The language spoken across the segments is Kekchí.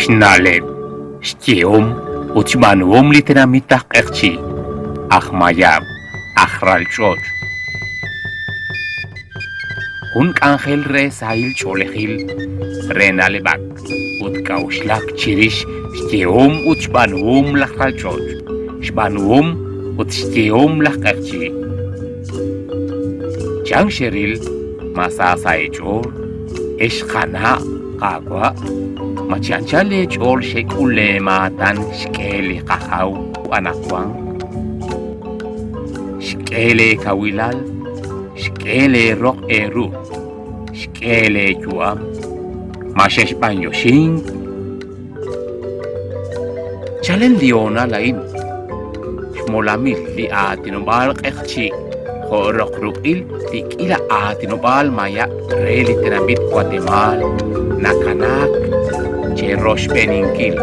Xna'leb', xyehom ut xb'aanuhom li tenamit aj Q'eqchi', aj Mayab', aj Ralch'och'. Jun k'anjel re sahil ch'oolejil, re na'leb'ak ut k'a'uxlak chirix xyehom ut xb'aanuhom laj ralch'och', xb'aanuhom ut xyehom laj q'eqchi'. Chan xeril ma sa sa' eech'ool, ex qana' qaawa'? Ma chi anchal eech'ool xek'ul leemaatan xk'e li qajaw anaqwan? Xk'e leekawilal, xk'e leeroq eeru, xk'e leeyu'am. Ma xexb'anyoxink? Chalen li hoonal a'in, xmolamil li aatinob'aal q'eqchi' jo' roq ruq'il li k'iila aatinob'aal mayab' re li tenamit Watemaal nakanaak cheroxb'eeninkil.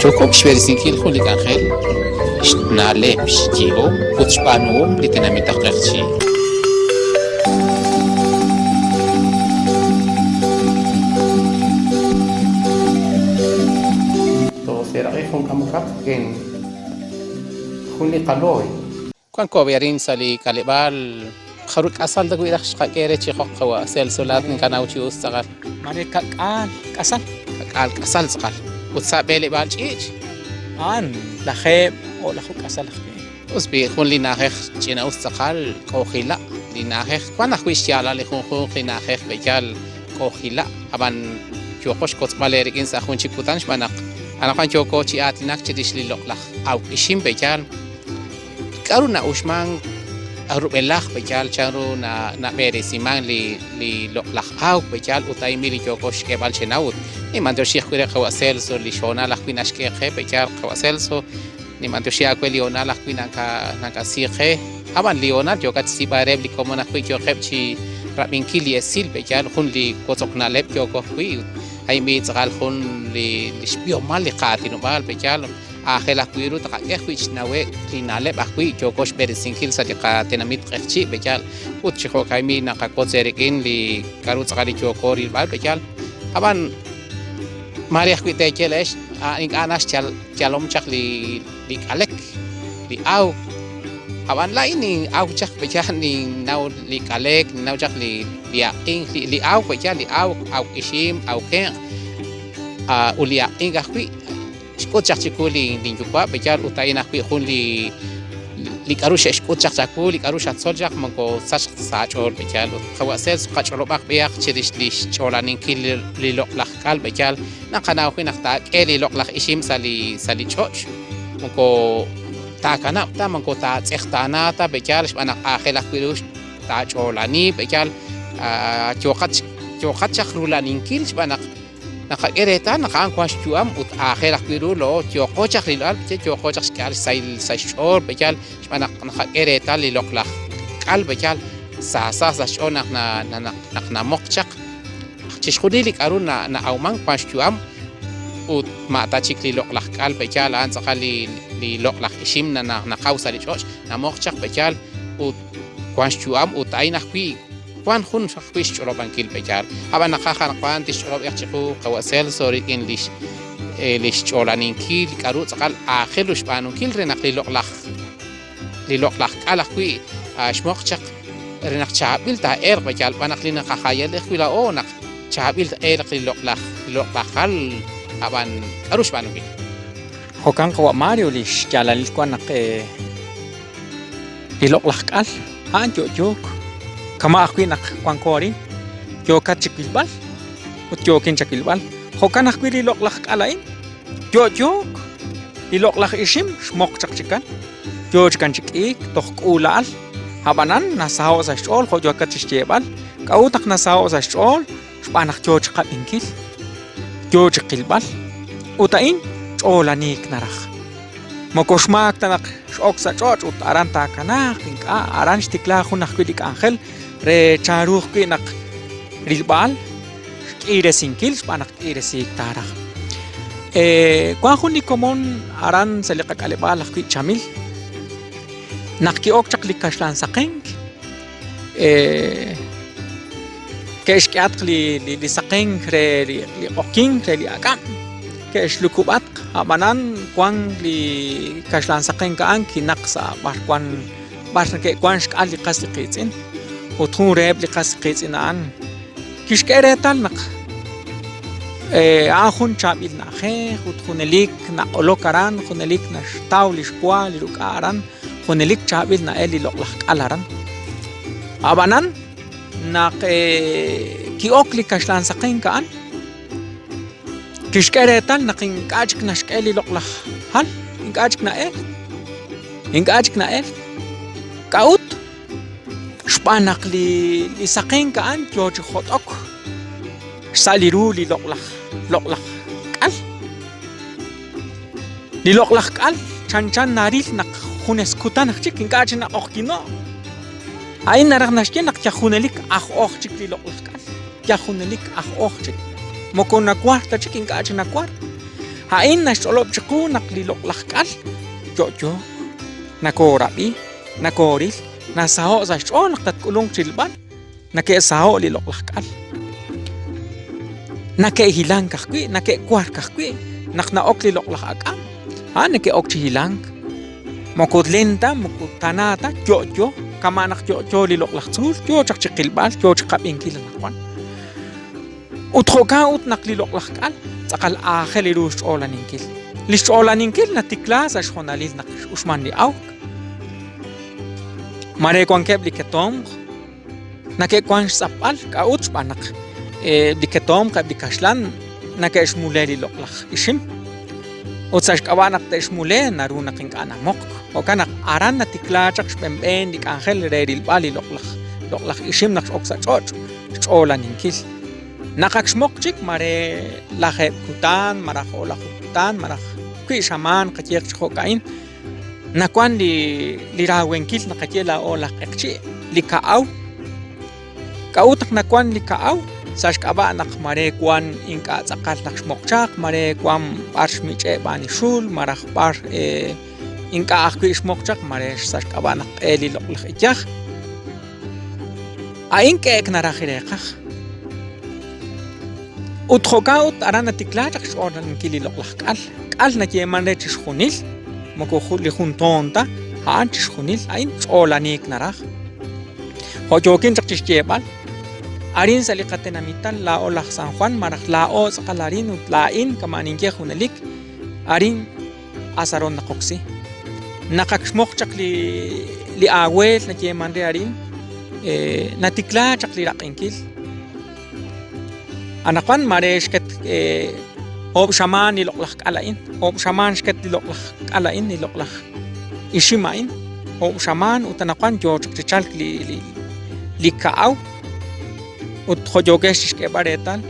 Yookeb' xb'eresinkil jun li k'anjel, xna'leb', xyehom ut xb'aanuhom li tenamit aj Q'eqchi'. Tooseeraq'i jun k'amokaq rik'in jun li qalooy. Wanko arin sa' li k'aleb'aal jarub' k'asal ta wi' raj xqak'e re chi joq qawa' Celso laa'at ninkanaw chi us tz'aqal. Mare ka'k'aal k'asal. Ka'k'aal k'asal tz'aqal. Ut sa' b'eleb'aal ch'iich'? A'an lajeeb' o'laju k'asal ajwi'. Us b'i' jun li na'ajej ch'ina'us tz'aqal k'ojila'. Li na'ajej wank ajwi' xyaalal li junjunq li na'ajej b'eyal k'ojila'. Ab'an yooqo xkotzb'al eerik'in sa' jun chik kutan xb'aan naq anaqwan yooko chi aatinak chirix li loq'laj awk ixim b'eyal. K'aru na'uxmank rub'elaj b'eyal chanru nab'eresimank li loq'laj awk b'eyal ut a'in b'i li yooko xk'eeb'al chenaw ut ninb'anyoxi ajwi' re qawa' Celso li xhoonal ajwi' naxk'e qe b'eyal qawa' Celso ninb'anyoxi aawe li hoonal ajwi' nakasi qe ab'an li hoonal yookat xsiib'al reheb' li komon ajwi' yooqeb' chi rab'inkil li esil b'eyal jun li wotzok na'leb' yooko ajwi' ut a'in b'i tz'aqal jun li xb'ihomal li qaatinob'aal b'eyal Aajel ajwi' ru taqak'e ajwi' xnawe'k li na'leb' ajwi' yooko xb'eresinkil sa' li qatenamit Q'eqchi' b'eyal ut chi jo'kan b'i' naqawotz eerik'in li k'a'ru tz'aqal li yooko rilb'al b'eyal. Ab'an maare ajwi' teeye laa'ex ink'a' na xyalom chaq li li k'alek, li awk. Ab'an laa'in nin'awk chaq b'eyal ninnaw li k'alek, ninnaw chaq li li aq'ink, li awk b'eyal, li awk, awk ixim, awk kenq' ut li aq'ink ajwi'. Xk'ut chaq chiwu linyuwa' b'eyal ut a'in ajwi' jun li li k'aru xe'xk'ut chaq chawu, li k'aru xatzol chaq moko sachq ta sa' aach'ool b'eyal. Ut qawa' Celso qach'olob'aq b'eyaq chirix li xch'oolaninkil li loq'laj k'al b'eyal. Naqanaw ajwi' naq taak'e li loq'laj ixim sa' li sa' li ch'och' moko taakanab' ta, moko taatz'eqtaana ta b'eyal xb'aan naq aajel ajwi' ru taach'oolani b'eyal yooqat yooqat chaq rula'aninkil xb'aan naq Naqak'e reetal naq a'an wank xyu'am ut aajel ajwi' ru laa'o yooqo chaq rilb'al, yooqo chaq xk'ehal xsahil sa' xch'ool b'eyal xb'aan naq naqak'e reetal li loq'laj k'al b'eyal saasa sa' xch'ool naq naq namoq chaq. Chixjunil li k'aru na'awmank wank xyu'am ut ma' ta chik li loq'laj k'al b'eyal a'an tz'aqal li loq'laj ixim naqaw sa' li ch'och' namoq chaq b'eyal ut wank xyu'am ut a'in ajwi' Wank jun ajwi' xch'olob'ankil b'eyal. Ab'an naqaj anaqwan tixch'olob' chaq chiqu qawa' Celso rik'in lix lix ch'olaninkil k'aru tz'aqal aajel ru xb'aanunkil re naq li loq'laj li loq'laj k'al ajwi' xmoq chaq re naq chaab'il taa'elq b'eyal b'an naq li naqajayali ajwi' laa'o naq chaab'il ta'elq li loq'laj loq'laj jal ab'an k'aru xb'aanunkil. Jo'kan qawa' Mario li xyaalalil wan naq Li loq'laj k'al a'an yo'yook, kama' ajwi' naq wanko arin, yookat chi wilb'al ut yookin chawilb'al. Jo'kan ajwi' li loq'laj k'al a'in yo'yook, li loq'laj ixim xmoq chaq chikan, yo chikan chi k'iik toj k'uula'al, ab'anan nasaho' sa' xch'ool jo' yookat chi xyeeb'al. K'a'ut naq nasaho' sa' xch'ool? Xb'aan naq yo chi qab'inkil, yo chi qilb'al, ut a'in ch'oolaniik naraj. Moko xmaak ta naq x'ok sa' ch'och' ut aran taakanaaq, ink'a', aran xtikla jun ajwi' li k'anjel re chanru ajwi' naq rilb'al xk'iiresinkil xb'aan naq k'iiresiik taaraj. Wank jun li komon aran sa' li qak'aleb'aal ajwi' Chamil. Naq ki'ok chaq li kaxlan saqenk, ke'xk'ehatq li saqenk re li q'oqyink re li ak'ab', ke'xlukub'atq, ab'anan wank li kaxlan saqenk a'an kinaq sa' b'arwan b'ar neke'wank xk'al li qas li qiitz'in. Ut jun reheb' li qas qiitz'in a'an kixk'e reetal naq a'an jun chaab'il na'ajej ut junelik naq'olok aran, junelik naxtaw li xwa li ruk'a' aran, junelik chaab'il na'el li loq'laj k'al aran. Ab'anan naq ki'ok li kaxlan saqenk a'an, kixk'e reetal naq ink'a' chik naxk'e li loq'laj hal, ink'a' chik na'el, ink'a' chik na'el. K'a'ut? Xb'aan naq li li saqenk a'an yoo chi jot'ok xsa' li ru li loq'laj loq'laj k'al. Li loq'laj k'al chanchan naril naq junes kutan aj chik ink'a' chik naq'oqyino'. A'in naraj naxye naq yal junelik aj'oj chik li loq'laj k'al, yal junelik aj'oj chik. Moko nawar ta chik ink'a' chik nawar. A'in naxch'olob' chiqu naq li loq'laj k'al yo'yo, nakoorab'i, Nakooril, nasaho' sa' xch'ool naq tatk'ulunq chirilb'al, nake'saho' li loq'laj k'al. Nake'hilank ajwi', nake'wark ajwi' naq na'ok li loq'laj ak'ab', a'an neke'ok chi hilank. Moko len ta, moko tana ta, yo'yo, kama' naq yo'yo li loq'laj tzuul, yo chaq chi qilb'al, yo chi qab'inkil anaqwan. Ut jo'kan ut naq li loq'laj k'al tz'aqal aajel ru xch'oolaninkil. Li xch'oolaninkil natikla sa' xhoonalil naq x'uxman li awk. Mare wankeb' li ketomq nake'wan xtz'apb'al, k'a'ut xb'aan naq li ketomq eb' li kaxlan nake'xmule li loq'laj ixim. Ut sa' xk'ab'a' naq te'xmule naru naq ink'a' namoqk. Jo'kan naq aran natikla chaq xb'enb'een li k'anjel re rilb'al li loq'laj loq'laj ixim naq x'ok sa' ch'och'. xch'oolaninkil. Naq ak xmoq chik mare lajeeb' kutan malaj o'laju kutan malaj wi' xamaan qayeeq chi jo'ka'in, nawan li li raawenkil naqaye laa'o laj q'eqchi', li ka'aw. K'a'ut naq nawan li ka'aw? Sa' xk'ab'a' naq mare wan ink'a' tz'aqal naq xmoq chaq, mare wan b'ar xmich'e' b'aan li xul malaj b'ar ink'a' ajwi' xmoq chaq mare sa' xk'ab'a' naq q'eel li loq'laj iyaj. A'in k'e'ek naraj li reeqaj. Ut jo'kan ut aran natikla chaq xch'oolaninkil li loq'laj k'al. K'al nayeeman re chixjunil, moko li jun toon ta, a'an chixjunil, a'in ch'oolaniik naraj. Jo' yookin chaq chixyeeb'al, arin sa' li qatenamital laa'o laj San Juan malaj laa'o tz'aqal arin ut laa'in kama' ninye junelik, arin asaron naqoksi. Naq ak xmoq chaq li li aaweel nayeeman re arin, natikla chaq li raq'inkil. Anaqwan mare xket oob' xamaan li loq'laj k'al a'in, oob' xamaan xket li loq'laj k'al a'in, li loq'laj ixim a'in, oob' xamaan ut anaqwan yoo chaq chi chalk li li li ka'aw ut jo' yookex chixk'eeb'al reetal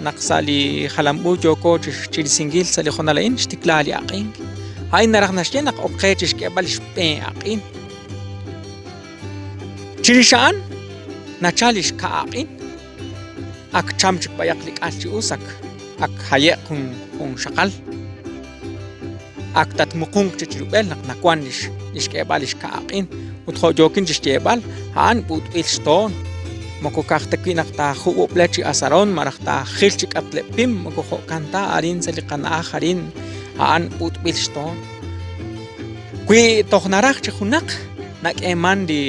naq sa' li jalam-u yooko chirisinkil sa' li hoonal a'in xtikla li aq'ink. A'in naraj naxye naq ok qe chixk'eeb'al li xb'een aq'in. Chirix a'an nachal li xka' aq'in, ak cham chik b'ayaq li k'al chi us, ak ak haye'q jun jun xaqal. Ak tatmuqunq chik chi rub'el naq nawan lix lix k'eeb'al li xka' aq'in. Ut jo' yookin chixyeeb'al, a'an b'ut'b'il xtoon. Moko ka'aj ta wi' naq taajub'ub'le chi asaron malaj taajil chi k'atleb' pim, moko jo'kan ta arin sa' li qana'aj arin, a'an b'ut'b'il xtoon. Wi toj naraj chi junaq, nak'eeman li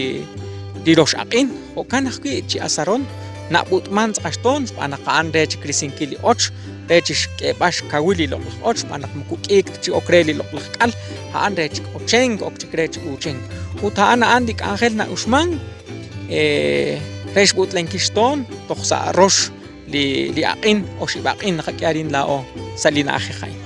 li rox aq'in, jo'kan ajwi' chi asaron nab'ut'man tz'aqal xtoon xb'aan naq a'an re chik risinkil li och, re chixk'eeb'al xkawil li loq'laj och xb'aan naq moko k'iik ta chi ok re li loq'laj k'al, a'an re chik ochenk, ok chik re chi uuchink. Ut a'an a'an li k'anjel na'uxman re xb'ut'lenkil xtoon toj sa' rox li li aq'in, oxib' aq'in naqak'e arin laa'o sa' li na'ajej a'in.